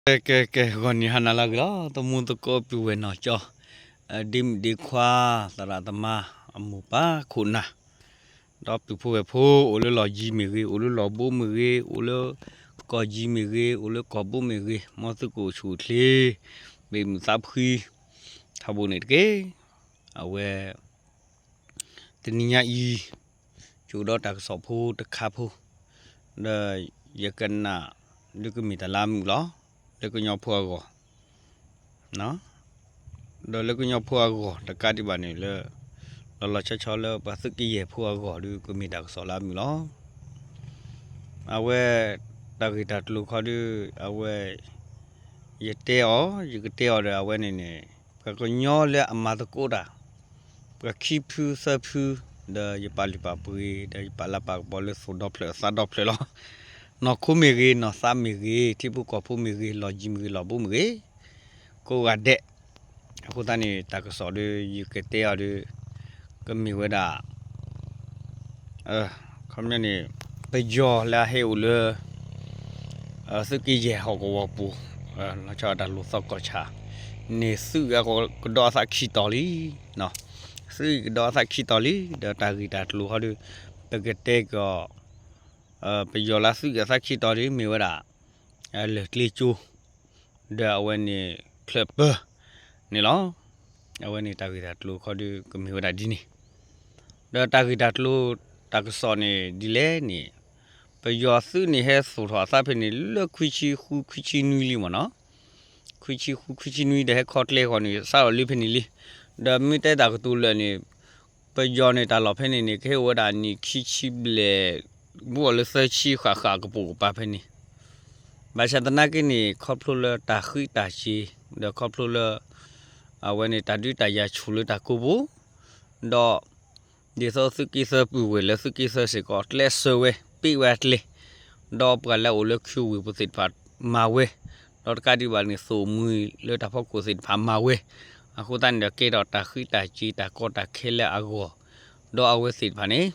ကဲ ကဲ ကဲ ဂီၤနံၤဟါနၤလၢအဂ့ၤလီၤ. သမူသကိးပုၢ်ဝဲၢ်နီၢ်ကၠီ, ဒ့မုၣ်ဒ့ခွါ, သရၣ်သမါ, အမိၢ်ပၢ်ခိၣ်နၢ်, ဒီးပုၢ်ဖိဝဲၢ်ဖိ အိၣ်လၢလီၢ်ယံၤမ့ၢ်ဂ့ၤ, အိၣ်လၢလီၢ်ဘူးမ့ၢ်ဂ့ၤ, အိၣ်လၢကီၢ်ယံၤမ့ၢ်ဂ့ၤ, အိၣ်လၢကီၢ်ဘူးမ့ၢ်ဂ့ၤ, မ်သုကအိၣ်ဆူၣ်အိၣ်ချ့, ဘၣ်မုာ်သးဖှံ, ထီဘိန့ၣ်တက့ၢ်. အဝဲ တနံၤညါအံၤ ကၠိဒီးတၢ်ကစီၣ်ဖိတခါဖိ, ဒီးယကနၣ် ဒုးကမ့ၢ်တၢ်လၢအမုာ်လီၤ, လၢကညီဖိအဂီၢ်, ဒီးလၢကညီဖိအဂီၢ် တကးဒံးဘၣ်န့ၣ်လၢ လီၤလီၤဆီဆီလၢပှၤသုးက့ယဲၢ်ဖိအဂီၢ်ဒုးကမ့ၢ်တၢ်ကစီၣ်လၢအမုာ်လီၤ. အဝဲ တၢ်ဂ့ၢ်တၢ်ကျိၤခီဒုး အဝဲ ယတဲအီၤ ယကတဲအီၤဒီးအဝဲန့ၣ်န့ၣ် ပှၤကညီလၢအမၤသကိးတၢ် ပှၤခံဖုသၢဖု, ဒီးယပာ်လုၢ်ပာ်ပှ့ၤ ဒီးယပာ်လၤပာ်ကပီၤလၢသိၣ်ဒီဖျၢၣ်သးဒီဖျၢၣ်လီၤ. နီၢ်ခိမ့ၢ်ဂ့ၤ, နီၢ်သးမ့ၢ်ဂ့ၤ, ထံဖိကီၢ်ဖိမ့ၢ်ဂ့ၤ, လီၢ်ယံၤမ့ၢ်ဂ့ၤ, လီၢ်ဘူးမ့ၢ်ဂ့ၤ, ကိးဂၤဒဲး, အဃိသတးန့ၣ် တၢ်ကစီၣ်ဒီး ယကတဲအီၤဒီး ကမ့ၢ်ဝဲဒၣ် ခီပညီန့ၣ် ပယီၤလၢအဟဲအိၣ်လၢ သုးက့ယဲၢ်ဟီၣ်ကဝီၤပူၤ, လီၤဆီဒၣ်တၢ်လူၢ်သီကီၢ်ဆၣ်န့ၣ် သုးကဒီးအသးခံတီၤလံ, သုးကဒီးအသးခံတီၤလံ, ဒီးတၢ်ဂ့ၢ်တၢ်ကျိၤခီဒီး ပကတဲကီး ပယီၤလၢသုးကသးခံတီၤလံ မ့ၢ်ဝဲဒၣ် လၢၢ်ကျ့ကၠိ ဒီးအဝဲန့ၣ် ချၢၣ်ပၢၢ်န့ၣ်လီၤ. အဝဲန့ၣ်တၢ်ဂ့ၢ်တၢ်ကျိၤခီဒီး ကမ့ၢ်ဝဲဒၣ်ဒ်န့ၣ်, ဒီးတၢ်ဂ့ၢ်တၢ်ကျိၤ တၢ်ကစီၣ်န့ၣ်ဒ်လဲၣ်န့ၣ်, ပယီၤသုးန့ၣ်ဟဲသိၣ်ထီၣ်အသးဖဲန့ၣ် လၢခွံဆံဃု ခွံဆံနွံလံမ့ၢ်နီၤ, ခွံဆံဃု ခွံဆံနွံဒီးဟဲခီကျဲဂီၤန့ၣ် စးထီၣ်လၢဖဲန့ၣ်လံ, ဒီးမ့ၢ်တဲတၢ်ကတိၤလၢာ်န့ၣ် ပယီၤန့ၣ် တၢ်လီၢ်ဖဲန့ၣ်န့ၣ် ကဟဲအိၣ်ဝဲဒၣ်နံၣ်ခံဆံဘျဲၣ် ဘူးအီၤလၢသၢဆံဃၣ်ဃၣ်ကပိာ်ကပၤဖဲန့ၣ်, ဘၣ်ဆၣ်သနာ်က့န့ၣ် ခီဖျိလၢတၢ်ဃံးတၢ်စ့ၤ ဒီးခီဖျိလၢ အဝဲန့ၣ်တၢ်ဒုးတၢ်ယၤဆူၣ်လၢတၢ်ကိးပူၤ, ဒီး ဒ်သိးသုးက့သၢပုၢ်ဝဲၢ်လၢသုးက့သၢစ့ၢ်ကီး ကျဲးစၢးဝဲ ပ့ၢ်ဝဲအကျဲ ဒီးပှၤလၢအအိၣ်လၢခုဝ့ၢ်ပူၤသ့ၣ်တဖၣ်မၤဝဲ, ဒီးတကးဒံးဘၣ်န့ၣ် သိၣ်မှံၤလၢတၢ်ဖီခိၣ်သ့ၣ်တဖၣ်မၤဝဲ, အဃိသတးန့ၣ်ဒီး ကဲထီၣ်တၢ်ဃံးတၢ်စ့ၤ တၢ်ကီတၢ်ခဲလၢအဂီၢ်, ဒီးအဝဲသ့ၣ်တဖၣ်န့ၣ်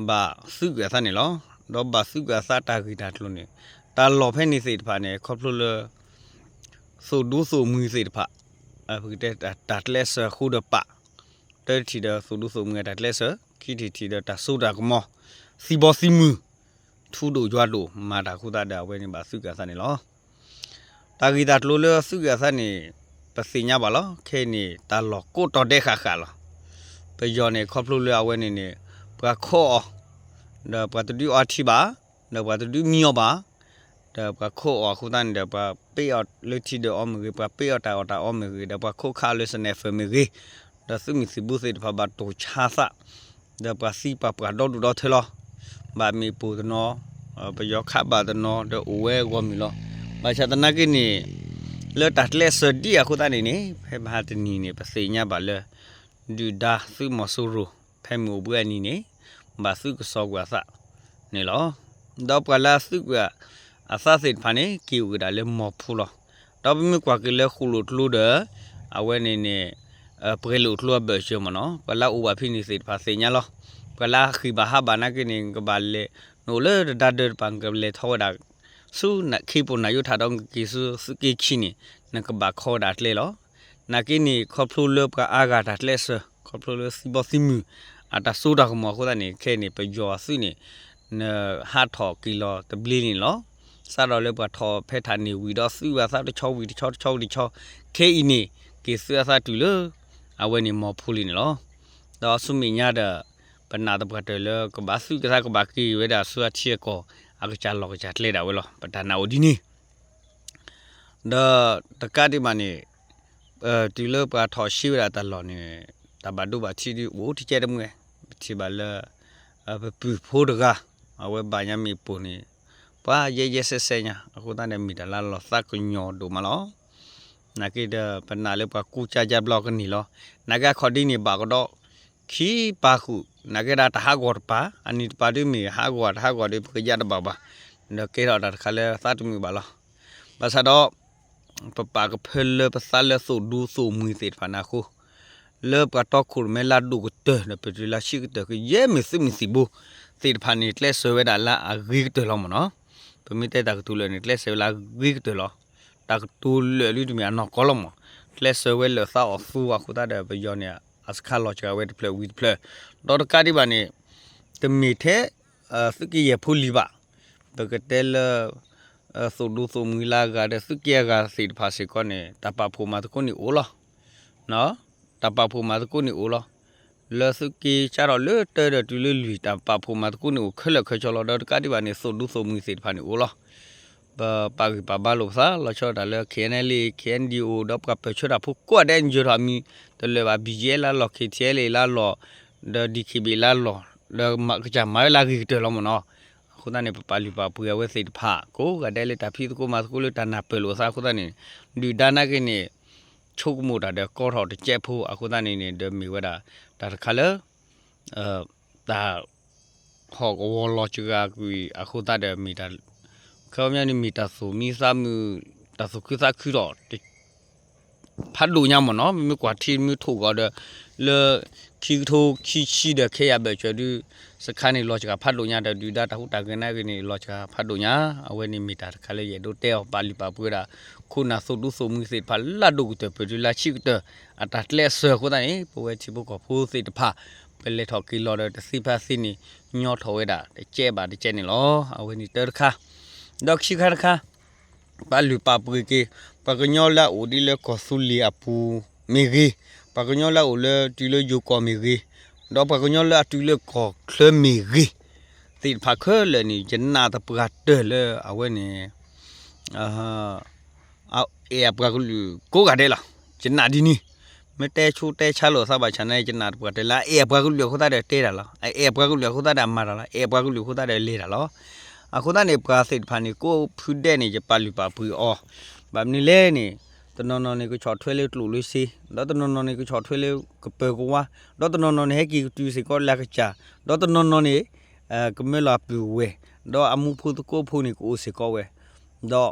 ဘၣ်သုးကွံာ်အသးန့ၣ်လီၤ. ဒီးဘၣ်သုးကွံာ်အသးတၢ်ဂ့ၢ်တၢ်ကျိၤန့ၣ် တၢ်လီၢ်ဖဲန့ၣ်သ့ၣ်တဖၣ်န့ၣ် ခီဖျိလၢ သိၣ်ဒူသိၣ်မှံၤသ့ၣ်တဖၣ် ပကတဲတၢ်ကျဲးစၢးဃိဒီးပာ်, တၢထံၣ်ဒီးသိၣ်ဒူသိၣ်မှံၤအတၢ်ကျဲးစၢး, ခံထံၣ်ထံၣ်ဒီးတၢ်စိတၢ်ကမီၤ, သံဘီသံမုၢ်, ထူဒိၣ်ယွၤဒိၣ် မၤတၢ်အဃိသတးဒီး အဝဲန့ၣ်ဘၣ်သုးကွံာ်အသးန့ၣ်လီၤ. တၢ်ဂ့ၢ်တၢ်ကျိၤလၢသုးကွံာ်အသးန့ၣ် ပသ့ၣ်ညါဘၣ်လီၤ. ခဲအံၤန့ၣ် တၢ်လီၢ်ကိးတီၤဒဲးဃာ်ဃာ်လီၤ. ပယီၤန့ၣ် ခီဖျိလၢအဝဲန့ၣ်န့ၣ် ပှၤခိးအီၤ ဒီးပှၤတဒုးအီထံဘၣ်, ဒီးပှၤတဒုးမံအီၤဘၣ်, ဒီးပှၤခိးအီၤအဃိသတးန့ၣ်ဒီး ပှၤပ့ၢ်အီၤလၢထံဒီးအီမ့ၢ်ဂ့ၤ, ပှၤပ့ၢ်အီၤတၢ်အီၣ်တၢ်အီမ့ၢ်ဂ့ၤ, ဒီးပှၤခိးခးအီၤလၢ sniper မ့ၢ်ဂ့ၤ, ဒီးသုးမုၢ်သံၣ်ဘိသ့ၣ်တဖၣ်ဘၣ်တိၢ်ဆါသး, ဒီးပှၤသံပှၤပှၢ်ဒီဒူၣ်ဒီထၢလီၤ. ဘၣ်မ့ၣ်ပိၢ်တနီၤ, ပယီၤခးဘၣ်တနီၤ ဒီးအိၣ်ဝဲဂီၢ်မုၢ်လီၤ. ဘၣ်ဆၣ်သနာ်က့န့ၣ် လၢတၢ်ကျဲးစၢးဒ်အဃိသတးန့ၣ်န့ၣ် ဖဲမဟါတနံၤန့ၣ် ပသ့ၣ်ညါဘၣ်လၢ ဒုၣ်ဒါသုးမီၤစိရိၤ ဖဲမုၢ်အိၣ်ဘှံးအနံၤန့ၣ် ဘၣ်သုးကစီၣ်ကွံာ်အသးန့ၣ်လီၤ. ဒီးပှၤလၢအသုးကွံာ်အသးသ့ၣ်တဖၣ်န့ၣ် က့ၤအိၣ်က့ၤဒၣ်လၢမီၢ်ဖူလီၤ. ဒီးပမ့ၢ်ကွၢ်က့ၤလၢဃိၣ်လိၣ်ကျိဒီး အဝဲန့ၣ်န့ၣ် ပှဲၤလိာ်ကျိအဘၢၣ်စၢၤမ့ၢ်နီၤ, ပှၤလၢအအိၣ်ဘၣ်ဖဲန့ၣ်သ့ၣ်တဖၣ်သ့ၣ်ညါလီၤ. ပှၤလၢအဃ့ၢ်ဘၣ်ဟးဘၣ်နာ်က့န့ၣ် နကဘၣ်လဲၤ နအိၣ်လၢတဒါဒၢတပၤ နကလဲၤထီၣ်ဝဲဒၣ် ဆူခ့ပူၤနၢ်ယိထၣ်ဒီး နကက့ၤဆူသုးက့ခံန့ၣ် နကဘၣ်ခီဝဲဒၣ်ကျဲလီၤ. နာ်က့န့ၣ် ခီဖျိလၢပှၤအါဂၤတၢ်ကျဲးစၢး ခီဖျိလၢသံဘီသံမုၢ် အတၢ်စိတၢ်ကမီၤအဃိသတးန့ၣ် ခဲအံၤန့ၣ် ပယီၤအသုးန့ၣ် နဟးထီၣ်က့ၤလီၤတဘျ့န့ၣ်လီၤ. စးထီၣ်လၢပှၤထီၣ်ဖဲထးန့ၣ်ဝံၤဒီး သုးဝဲအသးတဆီဝံၤတဆီ တဆီဝံၤတဆီ ခဲအံၤန့ၣ် က့ၤသုးအသးတုၤလၢ အဝဲန့ၣ်မီၢ်ဖူလံန့ၣ်လီၤ. ဒီးဆူမဲာ်ညါဒီး ပနာ်သပှၢ်တၢၢ်လၢကဘၣ်သုးကသးကဘၣ်က့ၤဝဲဒၣ်ဆူအထံအကီၢ် အကစၢ်လီၢ်ကစၢ်ကျဲဒၣ်ဝဲလီၤ. ပတၢ်နာ်အိၣ်ဒ်န့ၣ် ဒီးတကးဒံးဘၣ်န့ၣ် တုၤလၢပှၤထီၣ်ရှဲဝဲဒၣ်တၢ်လီၢ်န့ၣ် တၢ်ဘၣ်ဒိဘၣ်ထံးဒ်အိၣ်တကဲတမှဲ, ပထံၣ်ဘၣ်လၢ ပပုၢ်ဖိတဂၤ အဝဲဘၣ်ညါမ့ၣ်ပိၢ်န့ၣ် ပှၤယဲယဲစဲစဲညါ အဃိသတးန့ၣ် မ့ၢ်တၢ်လၢလီၤသးကညီၤဒိၣ်မးလီၤ. နာ်က့ဒီး ပနာ်လၢပှၤကူစါယါဘျီကန့ၢ်လီၤ. နာ်က့အခီၣ်ဒ်န့ၣ် ဘၣ်ကဒီး ခံပာ်ဃုာ် နာ်က့ဒၣ်တဟးဂီၤတပၤ အနံၣ်တပၤဒ်မ့ၢ်ဟးဂီၤတဟးဂီၤဒီး ပကယါတဘၣ်ဘၣ် ဒီးကဲထီၣ်တၢ်တခါလၢသးတမုာ်ဘၣ်လီၤ. ဘၣ်ဆၣ်ဒီး ပပာ်ကဖၢလၢပသးလၢသိၣ်ဒူသိၣ်မှံၤသ့ၣ်တဖၣ်န့ၣ်အဃိ လၢပှၤတီခိၣ်ရိၣ်မဲလၢအဒိၣ်ကတၢၢ် ဒီးပတုၤလၢဆံးကတၢၢ်ကယဲၢ်မ့ၢ်သုးမုၢ်သံၣ်ဘိသ့ၣ်တဖၣ်န့ၣ် ကျဲးစၢးဝဲဒၣ်လၢအဂ့ၤကတၢၢ်လီၤမ့ၢ်နီၤ. ပမ့ၢ်တဲတၢ်ကတိၤလၢာ်န့ၣ် ကျဲးစၢးဝဲလၢအဂ့ၤကတၢၢ်လီၤ. တၢ်ကတိၤလၢာ်ဒ်တမ့ၢ်အနီၢ်ကီၢ်လီၤမး, ကျဲးစၢးဝဲလၢာ်သးအီၣ်သူအဃိသတးဒီး ပယီၤန့ၣ် အစခါလီၤစှၤဝဲတဖျၢၣ်ဝံၤတဖျၢၣ်, ဒီးတကးဒံးဘၣ်န့ၣ် တမ့ၢ်ထဲ သုးက့ယဲၢ်ဖိလံၤဘၣ်, ပကတဲလၢ သိၣ်ဒူသိၣ်မှံၤလၢအဂၤဒီး သုးက့အဂၤသ့ၣ်တဖၣ်စ့ၢ်ကီးန့ၣ် တၢ်ပာ်ဖှိၣ်မၤသကိးန့ၣ်အိၣ်လီၤ. တၢ်ပာ်ဖှိၣ်မၤသကိးန့ၣ်အိၣ်လီၤ. လၢသုးက့စးထီၣ်လၢတၢဒီးတုၤလၢလွံၢ် တၢ်ပာ်ဖှိၣ်မၤသကိးန့ၣ်အိၣ်ခဲလၢာ်ခဲဆ့လီၤ. ဒီးတကးဒံးဘၣ်န့ၣ် သိၣ်ဒူသိၣ်မှံၤသ့ၣ်တဖၣ်န့ၣ်အိၣ်လီၤ. ပပာ်ဂံၢ်ပာ်ဘါလိာ်ပသး လီၤဆီဒၣ်တၢ်လၢ K N L A K N D O ဒီးပှၤပၢၢ်ဆၢတၢ်ဖိကိးဂၤဒဲး နယၢၤထီၣ်အမံၤတလၢာ်ဘၣ် B G F လၢအလီၢ် K T L A လၢအလီၢ် ဒီး D K B A လၢအလီၢ် ဒီးကစၢ်မၤဝဲလၢအဂ့ၤကတၢၢ်လီၤမ့ၢ်နီၤ. အဃိသတးန့ၣ် ပပာ်လုၢ်ပာ်ပှ့ၤအဝဲသ့ၣ်တဖၣ် ကိးဂၤဒဲးလၢတၢ်ဖံးသကိးမၤသကိးလၢတၢ်နၢ်ပၢၢ်လိာ်သးအဃိသတးန့ၣ် ဒုၣ်ဒါနာ်က့န့ၣ် ဆိကမိၣ်တၢ်ဒီးကီထီၣ်တကဲးဖိအဃိသတးန့ၣ်န့ၣ် ဒီးမ့ၢ်ဝဲဒၣ် တၢ်တခါလၢ တၢ် ဟီၣ်ကဝီၤလီၤစှၤကွံာ်အဃိသတးဒီးမ့ၢ်တၢ် ခီပညီန့ၣ်မ့ၢ်တၢ်သူၣ်မံသးမုာ် တၢ်သူၣ်ခုသးခုထီၣ် ဖးဒိၣ်ညါမ့ၢ်နီၤ. မ့မ့ၢ်ကွၢ်ထံမ့ၢ်ထိၣ်ကီးဒီး လၢ ခံကထိခံဆံဒီးခဲယၤဘၢၣ်စၢၤဒု စခါန့ၣ်လီၤစှၤဖးဒိၣ်ညါဒီး ဒုၣ်ဒါတၢ်ဟူးတၢ်ဂဲၤနာ်က့န့ၣ် လီၤစှၤဖးဒိၣ်ညါ. အဝဲန့ၣ်မ့ၢ်တၢ်တခါလၢယအဲၣ်ဒိးတဲအီၤ ပာ်လုၢ်ပာ်ပှ့ၤဝဲဒၣ် ခိၣ်နၢ်သိၣ်ဒူသိၣ်မှံၤသ့ၣ်တဖၣ်လၢအဒိၣ်ကတၢၢ်ပၢၢ်တုၤလၢဆံးကတၢၢ် အတၢ်ကျဲးစၢးအဃိသတးန့ၣ် ပဝဲထံဖိကီၢ်ဖိသ့ၣ်တဖၣ် ပလဲၤထီၣ်က့ၤလီၤဒီးတသ့ဖဲသ့န့ၣ် ညီထီၣ်ဝဲဒၣ်တကဲးဘၣ်တကဲးန့ၣ်လီၤ. အဝဲန့ၣ်တၢတခါ ဒီးခံခါတခါ ပာ်လုၢ်ပာ်ပှ့ၤက့ၤ ပှၤကညီလၢအအိၣ်ဒ်လၢကီၢ်သူလ့ၤအပူၤမ့ၢ်ဂ့ၤ, ပှၤကညီလၢအအိၣ်လၢတုၤလၢယိၤကီၢ်မ့ၢ်ဂ့ၤ, ဒီးပှၤကညီလၢအတုၤလၢကီၢ်ချၢမ့ၢ်ဂ့ၤ သ့ၣ်တဖၣ်ခဲလၢာ်န့ၣ် ယနာ်သပှၢ်တၢၢ်လၢအဝဲန့ၣ် အအဲၣ်အပှၤကလုာ်ကိးဂၤဒဲးလီၤ. ယနာ်ဒ်န့ၣ် မ့ၢ်တဲဆိတဲဆါလိာ်သးဘၣ်ဆၣ်န့ၣ် ယနာ်သပှၢ်တၢၢ်လၢအအဲၣ်အပှၤကလုာ်အဃိသတးဒီးတဲတၢ်လီၤ. အအဲၣ်အပှၤကလုာ်အဃိသတးဒီးမၤတၢ်လီၤ. အအဲၣ်အပှၤကလုာ်အဃိသတးဒီးလဲၤတၢ်လီၤ. အဃိသတးန့ၣ် ပှၤသ့ၣ်တဖၣ်န့ၣ် ကိးဖုဒဲးန့ၣ် ယပာ်လုၢ်ပာ်ပှ့ၤအီၤ ဘၣ်မနုၤလဲၣ်န့ၣ် တနီၤနီၤန့ၣ်ကဆီၣ်ထွဲလၢကျိၣ်လၢစ့, ဒီးတနီၤနီၤန့ၣ်ကဆီၣ်ထွဲလၢကပၢၤကဝါ, ဒီးတနီၤနီၤန့ၣ်ဟဲက့ၤကတုၤစ့ၢ်ကီးလၢအကစၢ်, ဒီးတနီၤနီၤန့ၣ် ကမၢလီၤအပုၢ်ဝဲၢ်, ဒီးအမူဖိသကိးဖိန့ၣ်ကအိၣ်စ့ၢ်ကီးဝဲ, ဒီး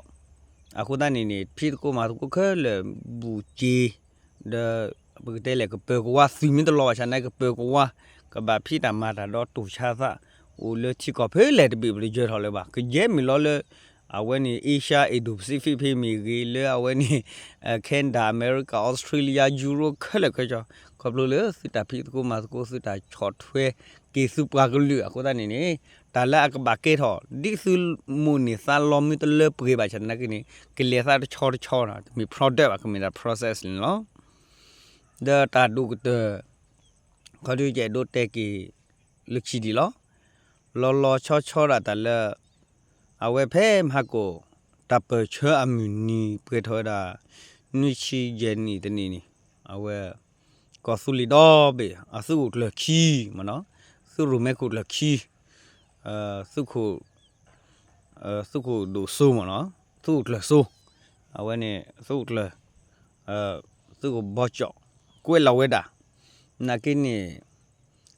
အဃိသတးန့ၣ်န့ၣ် ဖံးသကိးမၤသကိးခဲလၢာ်ဘူးက့ၤ, ဒီး ပကတဲလဲၣ် ကပၢၤကဝါ သုးမ့ၢ်တလီၤဘၣ်ဆၣ်န့ၣ် ကပၢၤကဝါ ကဘၣ်ဖံးတၢ်မၤတၢ်ဒီးတိၢ်ဆါသး အိၣ်လၢထံကီၢ်ဖဲလဲၣ်တဘ့ၣ် ပတယၢၤထီၣ်လၢၤဘၣ်. ကယဲၢ်မ့ၢ်လီၤလၢ အဝဲန့ၣ် Asia Indo-Pacific ဖဲမ့ၢ်ဂ့ၤ လၢအဝဲန့ၣ် Canada America Australia Europe ခဲလၢာ်ခဲဆ့ ခီဖျိလၢသုတၢ်ဖံးသကိးမၤသကိး သုတၢ်ဆီၣ်ထွဲက့ၤသုပှၤကလုာ်အဃိသတးန့ၣ်န့ၣ် တၢ်လၢအကဘၣ်ကဲထီၣ် ဒ်သုမိၣ်န့ၢ်သးလီမ့ၢ်တလၢပှဲၤဘၣ်ဆၣ်နာ်က့န့ၣ် ကလဲၤသးတဆီတဆီနီၤ တမ့ၢ် product ဘၣ် ကမ့ၢ်ဒၣ် process န့ၣ်လီၤ. ဒီးတၢ်ဒိၣ်ကတၢၢ် ခီဒုးယအဲၣ်ဒိးတဲက့ၤ လၢခံဒံးလီၤ. လီၤလီၤဆီဆီဒၣ်တၢ်လၢ အဝဲဖဲမဟါကိၣ် တၢ်ပၢၢ်ဆၢအမုၢ်နံၤ ပှဲၤထီၣ်ဝဲဒၣ် နွံဆံယဲၢ်နံၣ်တနံၣ်န့ၣ် အဝဲ ကီၢ်သူလ့ၤဒီဘ့ၣ် အသုးခိၣ်ကျၢၢ်ခံမ့ၢ်နီၤ သုးရိၣ်မဲခိၣ်ကျၢၢ်ခံ သုးခိၣ် သုးခိၣ်ဒိၣ်စိမ့ၢ်နီၤ သုးခိၣ်ကျၢၢ်စိ အဝဲန့ၣ် သုးခိၣ်ကျၢၢ် သုးခိၣ်ဘီကၠီၣ် ကွဲးလီၤဝဲဒၣ် နာ်က့န့ၣ်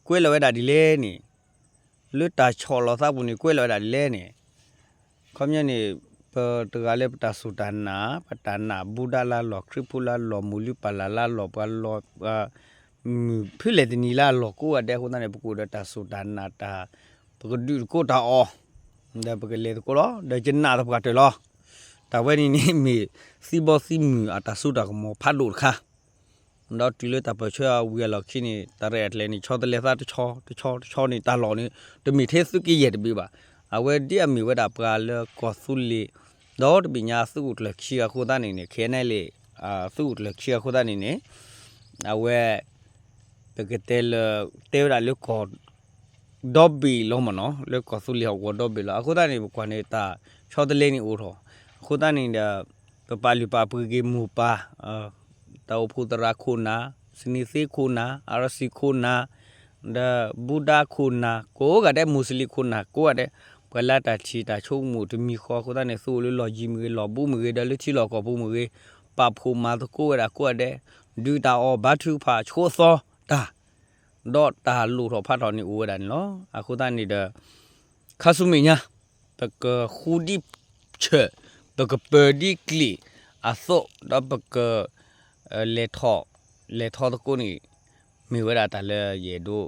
ကွဲးလီၤဝဲဒၣ်ဒ်လဲၣ်န့ၣ် လၢတၢ်ဆီၣ်လီၤသးပူၤန့ၣ် ကွဲးလီၤဝဲဒၣ်ဒ်လဲၣ်န့ၣ် ခီပညီန့ၣ် ပတဂၤလၢပတၢ်စူၢ်တၢ်နာ် ပတၢ်နာ်ဘူးဒၣ်လၢအလီၢ် ခရံာ်ဖိလၢအလီၢ် မိၢ်လုၢ်ပၢ်လၢ်လၢအလီၢ် ပှၤလီၢ် မုၢ်ဖဲလဲၣ်တနံၤလၢအလီၢ်ကိးဂၤဒဲးအဃိသတးန့ၣ် ပကအိၣ်ဒီးတၢ်စူၢ်တၢ်နာ်တၢ် ပကဒုးသကိးတၢ်အီၣ် ဒီးပကလဲၤသကိးလီၤ ဒီးယနာ်သပှၢ်တၢၢ်လီၤ. တၢ်ဝဲန့ၣ်န့ၣ်မ့ၢ် သံဘီသံမုၢ်အတၢ်စိတၢ်ကမီၤဖးဒိၣ်တခါ ဒီးတုၤလၢတၢ်ပၢၢ်ဆၢအဝံၤအလီၢ်ခံန့ၣ် တၢ်ရဲၣ်တၢ်ကျဲၤန့ၣ် ဆီတလဲသးတဆီ တဆီ တဆီန့ၣ် တၢ်လီၢ်န့ၣ် တမ့ၢ်ထဲသုးက့ယဲၢ်တဘ့ၣ်ဘၣ်. အဝဲဒ်အမ့ၢ်ဝဲဒၣ်ပှၤလၢကီၢ်သူလ့ၤ ဒီတဘ့ၣ်ညါသုးခိၣ်ကျၢၢ်ခံအဃိသတးန့ၣ်န့ၣ် ခဲအံၤန့ၣ်လံ သုးခိၣ်ကျၢၢ်ခံအဃိသတးန့ၣ်န့ၣ် အဝဲ ပကတဲလၢ တဲဝဲဒၣ်လၢကီၢ် ဒီဘ့ၣ်လီၤမ့ၢ်နီၤ လၢကီၢ်သူလ့ၤဟီၣ်ကဝီၤဒီဘ့ၣ်လီၤ. အဃိသတးန့ၣ် ပကွၢ်န့ၣ်တၢ်ဆီတလဲန့ၣ်အိၣ်ထီၣ် အဃိသတးန့ၣ်ဒီး ပပာ်လုၢ်ပာ်ပှ့ၤက့ၤမိၢ်ပၢ် တၢ်အိၣ်ဖှိၣ်သရၣ်ခိၣ်နၢ် စနံၤသ့ခိၣ်နၢ် အါရစံခိၣ်နၢ် ဒီးဘူးဒါခိၣ်နၢ် ကိးဂၤဒဲး မိၢ်စလံခိၣ်နၢ် ကိးဂၤဒဲး ပှၤလၢတၢ်ထံၣ်တၢ်ဆိကမိၣ်တမံၤဃီအဃိသတးန့ၣ် သုအိၣ်လၢလီၢ်ယံၤမ့ၢ်ဂ့ၤ လီၢ်ဘူးမ့ၢ်ဂ့ၤ ဒီးလၢထံလီၢ်ကီၢ်ပူၤမ့ၢ်ဂ့ၤ ပာ်ဖှိၣ်မၤသကိးဝဲဒၣ်ကိးဂၤဒဲး ဒုးတၢ်အီၣ်ဘါထုကဖၣ်ဆိးသီတၢ် ဒီးတၢ်လိၣ်ထီၣ်ဖးထီၣ်န့ၣ်အိၣ်ဝဲဒၣ်န့ၣ်လီၤ. အဃိသတးန့ၣ်ဒီး ခါဆူမဲာ်ညါ ပကဃူဒံးဆၢၣ် ပကပၢၤဒံးကျ့ၣ်အသိး ဒီးပက လဲၤထီၣ် လဲၤထီၣ်သကိးန့ၣ် မ့ၢ်ဝဲဒၣ်တၢ်လၢယအဲၣ်ဒိး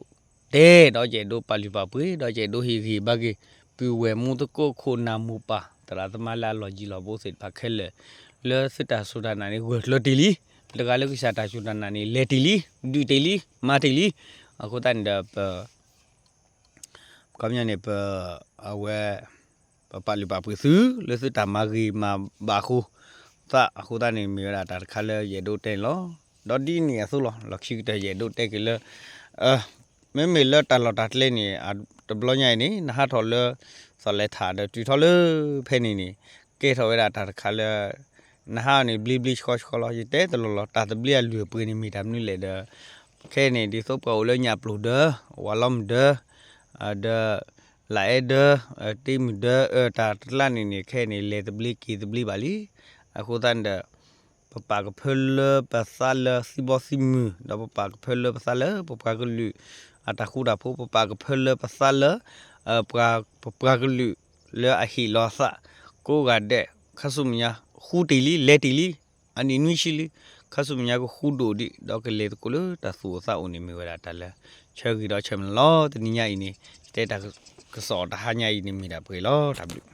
တဲ ဒီးယအဲၣ်ဒိးပာ်လုၢ်ပာ်ပှ့ၤ ဒီးယအဲၣ်ဒိးဟ့ၣ်ဂံၢ်ဘါက့ၤ ပုၢ်ဝဲၢ်မူသကိးခိၣ်နၢ်မိၢ်ပၢ် သရၣ်သမါလၢအလီၤယံၤလီၤဘူးသ့ၣ်တဖၣ်ခဲလၢာ် လၢသုတၢ်စူၢ်တၢ်နာ်န့ၣ် ဂၢၢ်ကျၢၤတ့ၢ်လံ, တဂၤလၢကစၢ်တၢ်စူၢ်တၢ်နာ်န့ၣ် လဲၤတ့ၢ်လံ, ဒုးတ့ၢ်လံ, မၤတ့ၢ်လံ. အဃိသတးန့ၣ်ဒီး ပ ခီပညီန့ၣ် ပ အဝဲ ပပာ်လုၢ်ပာ်ပှ့ၤသု လၢသုတၢ်မၤဂ့ၤမၤဘၣ်အဃိသတး အဃိသတးန့ၣ် မ့ၢ်ဝဲဒၣ်တၢ်တခါလၢယအဲၣ်ဒိးတဲန့ၣ်လီၤ. ဒီးဒ်န့ၣ်အသိးလီၤ လီၢ်ခံကတၢၢ်ယအဲၣ်ဒိးတဲက့ၤလၢ မ့မ့ၢ်လၢတၢ်လီၢ်တၢ်ကျဲန့ၣ် တဘျီညါအံၤန့ၣ် နဟးထီၣ်လၢ သီၣ်လဲၤထးဒီးတုၤထီၣ်လၢဖဲန့ၣ်န့ၣ် ကဲထီၣ်ဝဲဒၣ်တၢ်တခါလၢ နဟးန့ၣ် ဘျ့ဘျ့ဆှီဆှီလီၤ. ယတဲတလီၢ်လီၤ တၢ်သဘျ့အလုၢ်အပှ့ၤန့ၣ် မ့ၢ်တၢ်မနုၤလဲၣ်ဒီး ခဲအံၤန့ၣ် ဒ်သိးပှၤအိၣ်လၢညၣ်ပျိၢ်ဒၢး ဝၤလီမုၢ်ဒၢး ဒီး လၢအဲၣ်ဒၢး တ့မုၢ်ဒၢး တၢ်တကျါန့ၣ်န့ၣ် ခဲအံၤန့ၣ် လဲၤသဘျ့က့ၤသဘျ့ဘၣ်လံ. အဃိသတးန့ၣ်ဒီး ပပာ်ကဖၢလၢပသးလၢသံဘီသံမုၢ် ဒီးပပာ်ကဖၢလၢပသးလၢပပှၤကလုာ် အတၢ်ဃူတၢ်ဖိး ပပာ်ကဖၢလၢပသးလၢ ပှၤ ပပှၤကလုာ်လၢအဟ့ၣ်လီၤအသး ကိးဂၤဒဲး ခါဆူမဲာ်ညါ ဃူတ့ၢ်လံ လဲၤတ့ၢ်လံ အနံၣ်နွံဆံလံ ခါဆူမဲာ်ညါကဃူဒိၣ်ဒံး ဒီးကလဲၤသကိးလၢတၢ်သူၣ်အိၣ်သးအိၣ်န့ၣ် မ့ၢ်ဝဲဒၣ်တၢ်လၢ ဆၢဂ့ၤဒီးဆၢမုၢ်လၢ်လီၤ. တနံၤညါအံၤန့ၣ် တဲတၢ်ကစီၣ်တဟါညါအံၤန့ၣ် မ့ၢ်ဒၣ်ပှဲၤလီၤ. တၢ်ဘျုး